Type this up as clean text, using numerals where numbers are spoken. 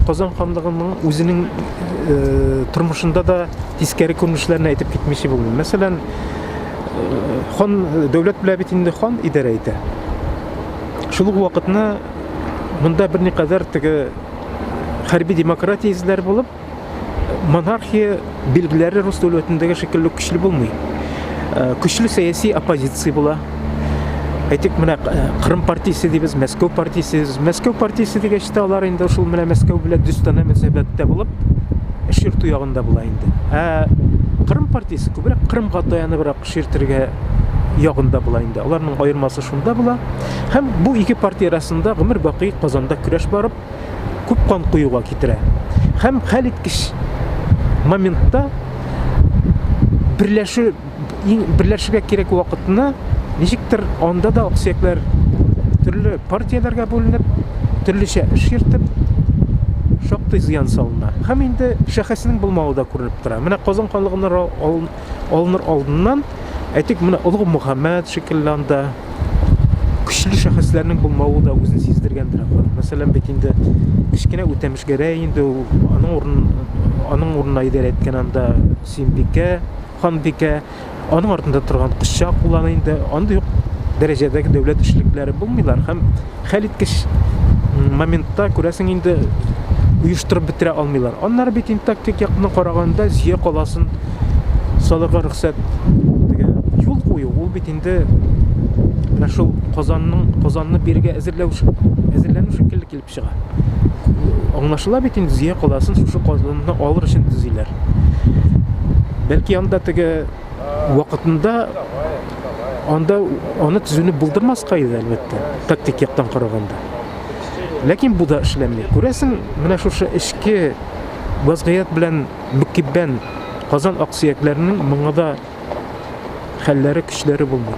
Казан ханлыгының үзенең э, тормышында да тискәре күренешләрне әйтеп китмичә булмый. Мәсәлән, э, хан дәүләт белән бит инде хан идарә итә. Шул ук вакытны монда берникадәр теге хәрби демократия эзләре булып, монархия билгеләре рус дәүләтендәге шикелле көчле булмый. Э, көчле сәяси оппозиция була. Әйтик, менә э, Кырым партиясе дибез, Мәскәү партиясе дибез. Мәскәү партиясе дигәч тә алар инде шул менә Мәскәү белән дустанә мөнәсәбәттә булып, эш йөртү ягында була инде. Ә Кырым партиясе күбрәк Кырымга таяныбрак эш йөртергә ягында була инде. Аларның аермасы шунда була. Һәм бу ике партия арасында гомер бакый Казанда көрәш барып, күп кан коюга китерә. Һәм хәл иткеч моментта берләшү берләшергә кирәк вакытны ничектер анда да аксөякләр төрле партияләргә бүленеп, төрлечә эш йөртеп, шактый зыян салына. Һәм инде шәхесенең булмавы да күренеп тора. Менә Казан ханлыгына алыныр алдыннан, әйтик, менә Олуг Мөхәммәд шикелле анда көчле шәхесләрнең булмавы да үзен сиздергәндер ахры. Мәсәлән, бит инде кечкенә Үтәмеш Гәрәй инде ул аның урын аның урынына идарә иткән анда Сөембикә, ханбикә, аның артында торган Кошчак уланы инде андый ук дәрәҗәдәге дәүләт эшлекләре булмыйлар һәм хәлиткеч моментта күрәсең инде оештырып бетерә алмыйлар. Аннары бит инде тактик яктан караганда Зөя каласын салырга рөхсәт теге юл кую, ул бит инде менә шул Казанның Казанны бирергә әзерләү әзерләнү шикелле килеп чыга. Аңлашыла бит инде Зөя каласын шушы Казанны алыр өчен төзиләр. Бәлки анда теге вакытында анда аны төзүне булдырмаска иде, әлбәттә, тактик яктан караганда. Ләкин бу да эшләнми. Күрәсең, менә шушы эчке вазгыять белән мөкиббән Казан аксөякләренең моңа да хәлләре, көчләре булмый.